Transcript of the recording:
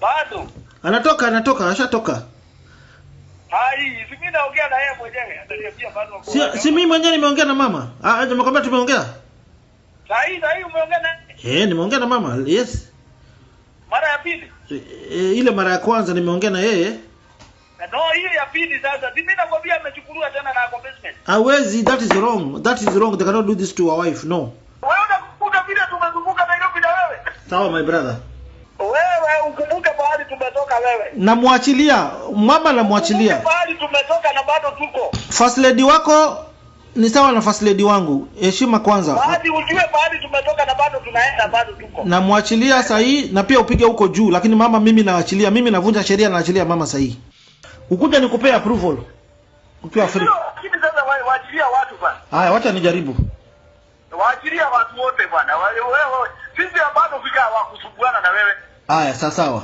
Bado. Anatoka, anatoka, ashatoka. Hai, si mimi naongea na yeye mwenyewe. Ananiambia bado wako. Si mimi mwenyewe nimeongea na mama. Ah, nimekwambia tumeongea. Sahi umeongea na Eh, nimeongea na mama. Yes. mara ya pili. E, ile mara ya kwanza nimeongea na yeye. No, hiyo ya pili sasa. Si mimi nakwambia amechukuliwa tena na ako basement. Hawezi, that is wrong. That is wrong. They cannot do this to our wife. No. Wewe unakumbuka vile tumezunguka Nairobi na wewe? Sawa, my brother. Wewe ukumbuke pahali tumetoka wewe. Namwachilia mama, namwachilia. Ukumbuke pahali tumetoka na bado tuko. First lady wako ni sawa na first lady wangu. Heshima kwanza. Pahali ujue pahali tumetoka na bado tunaenda, bado tuko. Namwachilia sahi na pia upige huko juu, lakini mama mimi naachilia, mimi navunja sheria, naachilia mama sahi. Ukuja nikupea approval. Ukiwa free. Ndio, lakini sasa waachilia watu bwana. Haya, wacha nijaribu. Waachilia watu wote bwana. Wewe sisi bado fika wa kusumbuana na wewe. Haya, sawa sawa.